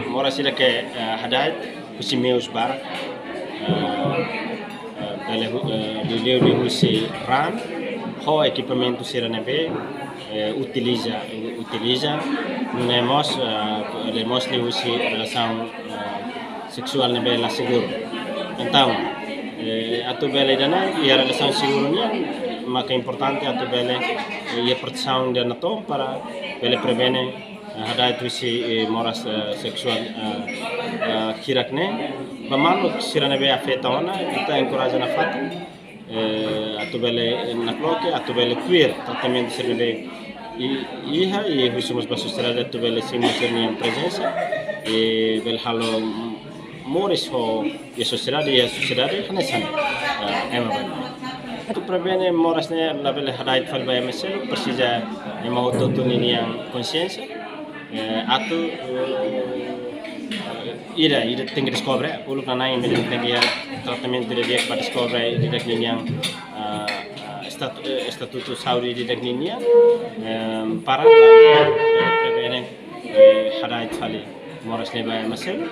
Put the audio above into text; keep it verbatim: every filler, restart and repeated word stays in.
Moras sira ke, eh, hada'et husi meius barak, eh, eh, bele hu-, eh, liuliu liuhusi raan ho ekipamentu sira ne'ebé, eh, utiliza, utiliza, nune'e mós, eh, bele mós liuhusi relasaun, eh, seksuál ne'ebé la seguru. Entaun, eh, atu bele ida-ne'e, iha relasaun seguru nian, maka importante atu bele, eh, iha protesaun ida-ne'e to'o para bele prevene, eh, hada'et husi, eh, moras, eh, seksuál, eh, eh, hirak ne'e. Ba maluk sira ne'ebé afeta ona, ita enkoraja nafatin, eh, atu bele, eh, nakloke, atu bele tuir tratamentu sira ne'ebé i-, iha, i husu mós ba sosiedade atu bele simu sira-nia prezensa, i bele halo moris ho iha sosiedade, iha sosiedade hanesan, eh, ema balu. Atu prevene moras ne'e labele hada'et fali ba ema seluk, presiza ema hotu-hotu ninia konxiénsia. Eh, atu, eh, ida, ida tenke deskobre, uluk nanain ema tenke iha tratamentu ida di'ak para deskobre ida-idak ninia, eh, estatu-, eh, estatutu saúde ida-idak ninia, eh, para, eh, prevene, eh, hada'et fali moras ne'e ba ema seluk.